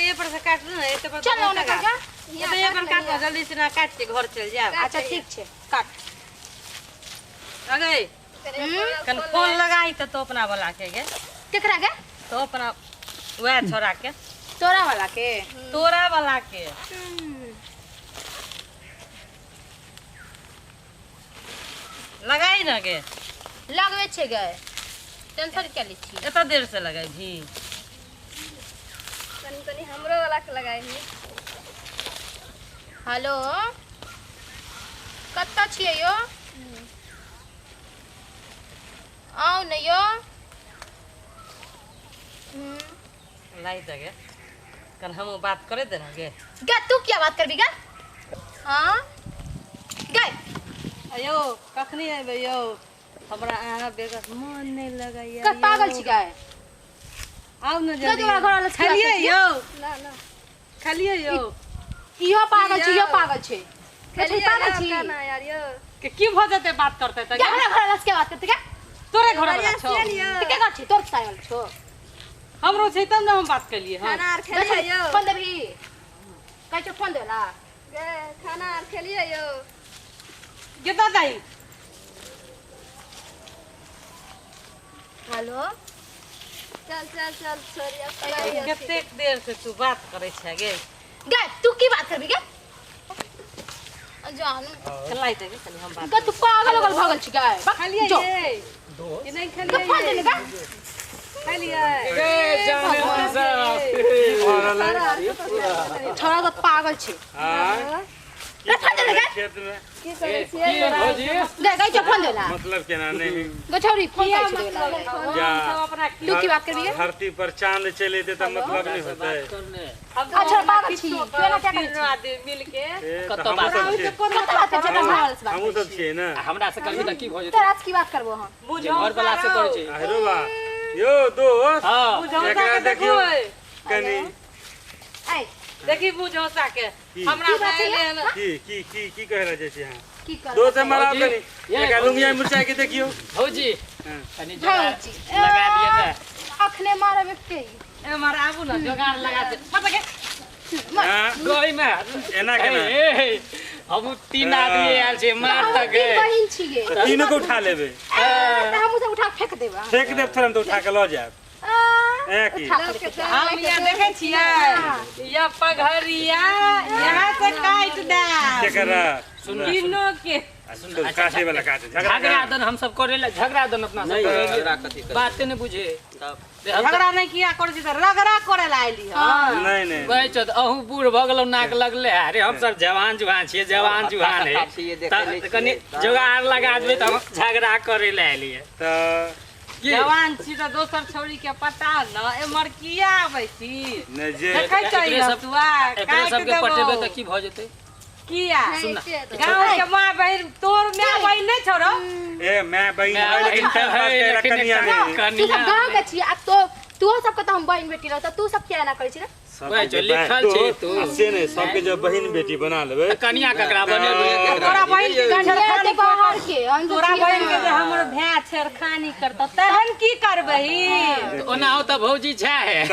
ये पर से काट ना एते पर चल ओने कर जा। तो ये पर काट ना, जल्दी से ना काट के घर चल जाओ। अच्छा ठीक छे काट। अगे कन फोन लगाई त तो अपना वाला के गे। केकरा गे? तो अपना वह छोरा के। तोरा वाला के? तोरा वाला के। लगाई ना गे। लगवे छे गे, टेंशन क्या लै छी? एता देर से लगाई भी। तनी तनी हमरो वाला के लगाई ही। हेलो कत्ता छियै यो? आउ ने यो। लाई दे गे, कल हम बात करे दे ना गे। गे तू क्या बात करबी गे? हां गे। अयो कखनी अयबै यो? हमरा अहाँ बेगर मन नहीं लगैया। क पागल छी गे? आउ न जल्दी। तोरा घर वाला खेलिए यो? ना ना खेलिए यो। इहो पागल छी, इहो पागल छै। खेलिए पागल छी ना यार यो। के की भ जते बात करते त? के हमरा घर वाला से बात करते के? तोरे घर वाला छौ। त के कर छी? तोर साय वाला छौ। हमरो छै तब न हम बात केलिए। हां खाना आर खेलिए यो? फोन देबही? कहै छौ फोन देला। गे खाना आर खेलिए यो? केता दाई? हेलो चल चल चल छोरी अब पढ़ाई। कतेक देर से तू बात करे छै गे? गे तू की बात करबी गे? जानू चलाई दे गे तनी हम बात। गे तू पागल होगल भगल छी गे। खालिए जो। ये कि नहीं गे फोन खालिए? देले गे। खालिए ए जाने मन साहब छोरा तो पागल छी। हां रे फोन देले गे। खेत में की करे छियै? की भौजी गे गई छौ फोन देला। मतलब केना नहीं गे छौरी फोन करै छै देला। जा सब अपना तू की बात करबी गे? धरती पर चांद चले ते त मतलब नहीं होते। अच्छा पागल छी केना क्या करै छी? आदमी मिल के कत बात कत बात करै छी? घर वाला से बात हमहु सब छियै ना। हमरा से करबी त की भ जेतै? तोरा से की बात करबो हम? बुझौ घर वाला से करै छी। अरे बा यो दोस्त हां बुझौ एकरा के देखियो देखो कनी ऐ देखी बुझौ सा के हमरा की बात छै? एले हन। की की की की कह रहल छी अहाँ? की कर दोस्त हमरा भौजी, कनी ये एकरा भौजी। लुंगिया मिरचाई के देखियो। भौजी हां कनी जोगाड़ भौजी लगा दिए त। अखने मारब एते। ए मार आबू ना जोगाड़ लगा दे मत के। हां गई में एना केना? ए हम तीन आदमी आयल छी मार हम त तीन गे। बहिन छियै। त तीनों के उठा लेबे। त हमहूँ सब उठा के फेंक देब। फेंक देब थोड़ा त उठा के ल जायब। ए की उठा के फेंक देब। हम यहाँ देखे छियै या पघरिया यहाँ से काट दे केकरा? सुन तीनों के। सुन काटे वाला काटे झगड़ा झगड़ा दन हम सब करेला झगड़ा दन अपना सब नहीं, करेला। झगड़ा कथी करी? बाते नहीं बुझे। झगड़ा नहीं किया करे छी त रगड़ा करे ला आइली हन। नहीं नहीं कहै छौ अहूँ बूढ़ भऽ गेलौ नाक लगले। अरे हम सब जवान जुहान छियै, जवान जुहान है त कनी जोगाड़ लगा देबै त हम झगड़ा करे ला एलियै। त जवान छी त दोसर छौरी के पता न एमर किया आबै छी? नहीं जे देखै छै एकरे सब- हसुआ एकरे काटि सबके देबौ। पटेबै त की भऽ जेतै? किया सुन गाँव के माँ बहिन तोर my बहिन नहीं छोड़ो। ए मैं बहिन my है लेकिन बहिन टाइम पास है, करे लेकिन कनिया एकटा नहीं। तू सब कनिया गाँव के छी आ तो तू सबके त हम बहिन बेटी रह त तू सब किया एना करै छी रे? सबके वएह जो जे लिखल बहिन- छै तू। आ से नहीं सबके जब बहिन बेटी बना लेबै त कनिया ककरा बनेबै? तोरा बहिन के कनिया ते छेड़खानी बाहर के हम तऽ तोरा छियै बहिन के जे हमर भाय छेड़खानी करतौ तहन की करबही? ओना हो त भौजी छै त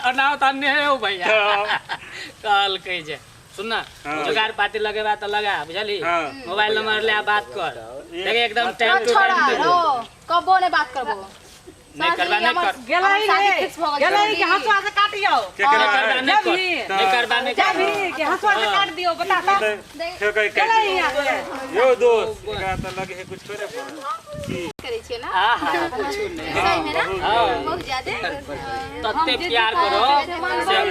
ओना हो त नहि हो भैया त कहलकै जे सुन ना हाँ। जोगाड़ पाती लगेबा त लगा बुझली। हाँ। मोबाइल नंबर ले आ बात कर। देख एकदम टाइम टू छोड़ा टाइम रो कबो नहीं बात करबो। नहीं करबा नहीं कर। गेलै शादी रे फिक्स भऽ गेल गेलै के हसुआ से काटियौ। केकरा नहीं करबा है? नहीं कर जाबही। नहीं करबा नहीं कर। जाबही के हसुआ से काट दियौ बता त। फेर कहि गेलै यहाँ से। यो दोस्त एकरा त लगे है कुछ करे पड़त। की करै छियै ना? आहा कुछ नहीं। सही में ना? हाँ। बहुत ज्यादे। तते प्यार करो से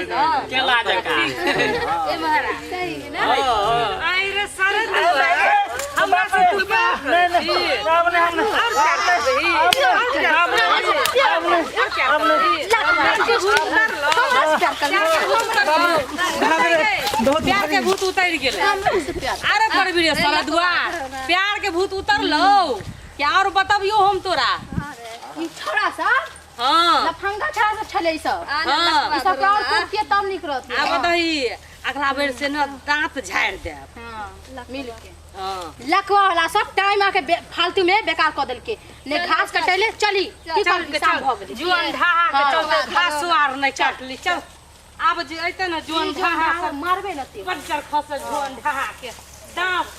केला जकाँ। ए महाराज सही में ना? हाँ, आई रे सरद हमरा से तू प्यार करै छी? हम नहीं हम और प्यार करबही? और प्यार करबही? और प्यार करबही? प्यार के भूत उतरलो। हमरा से प्यार करबी? प्यार के भूत उतरि गेलै। हमरा से प्यार अरे करबी रे सरदुआ प्यार के भूत उतरलो क्या? और बतबियो हम तोरा ई छोड़ा सब हाँ लफंगा छोड़ा सब छलै ई सब। हाँ। ई सब के और कुटिए तब निक रहत। आ बताही अगला बेर से न दांत झाड़ि देब। हां मिल के हाँ लकवा वाला सब टाइम आके फालतू में बेकार कऽ देलकै। ने घास कटैले चली की चल करबी के शाम चल भऽ गेलै। जुअन ढाहा के हाँ। चलते घासो आर नहीं काटली। चल आब जे अइते न जोन ढाहा सब मारबे न ते बड्ड खसल जोन ढाहा के दाँत।